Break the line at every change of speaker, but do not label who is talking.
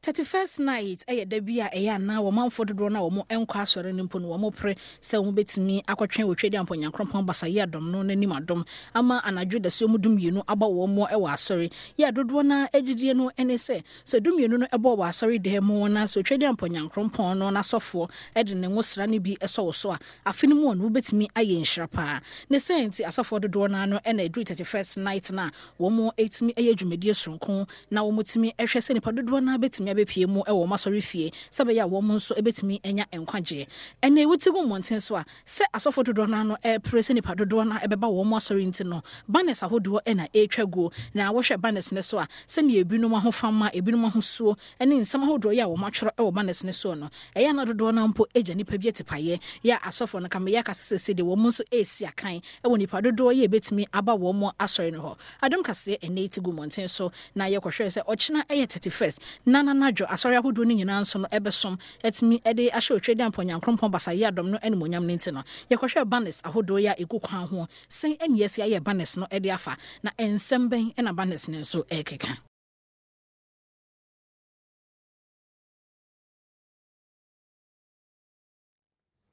31st night yɛ da bi a ɛyɛ a na wɔmanfoɔ dodoɔ no a wɔn nkɔ asɔre no mpo no wɔn pere sɛ wɔn bɛtumi akɔtwɛn wɔ Twedeampɔ Nyankoropɔn Basayɛ adɔm no n'anim adom ama anadwo dasuo mu dumienu abɔ wɔn wɔ asɔre yi a dodoɔ no ara gyidie no ne sɛ sɛ dumienu no bɔ wɔ asɔre dan mu na sɛ Otwedeampɔ Nyankoropɔn no n'asɔfoɔ de ne ngosra no bi sɔ wo so a afe no mu no wobɛtumi ayɛ nhyira paa. Ne saa nti asɔfoɔ dodoɔ no ara no na ɛduru 31st night no a wɔtumi yɛ dwumadie soronko na wɔtumi hwɛ sɛ nnipa dodoɔ no ara bɛtumi abɛpue mu wɔ wɔn asɔrefie sɛ ɛbɛyɛ a wɔn nso bɛtumi anya nkwagyeɛ. Ɛnna wote gu mmɔnten so a, sɛ asɔfoɔ dodoɔ no ara no repere sɛ nnipa dodoɔ no ara bɛba wɔn asɔre nti no, banners ahodoɔ na ɛretwa guo. Na wohwɛ banners no so a, sɛdeɛ ebinom ahofama, ebinom ahosuo ne nsɛm ahodoɔ yɛ a wɔatwerɛ wɔ banners no soɔ no, ɛyɛ a na dodoɔ no ara mpo gya nnipa bi atipaeɛ. Yɛ a asɔfoɔ no ka meyɛ aka sɛ seesei deɛ wɔn nso resi akan wɔ nnipa dodoɔ yɛ a ɛbɛtumi aba wɔn asɔre no hɔ. Adom kaseɛ ɛnnɛ yi te gu mmɔnten so na yɛkɔhwɛɛ sɛ ɔkyena ɛyɛ 31st na n'anadwo asɔre ahodoɔ no nyinaa nso no ɛbɛsom atumi de ahyɛ Otwedeampɔn Nyankoropɔn Basaye adɔm no animuonyam no nti no yɛkɔhwɛɛ banners ahodoɔ yi a ɛgu kwan ho sɛn ɛne yɛasi ayɛ banners no de afa na nsɛm bɛn na banners no nso ɛrekeka.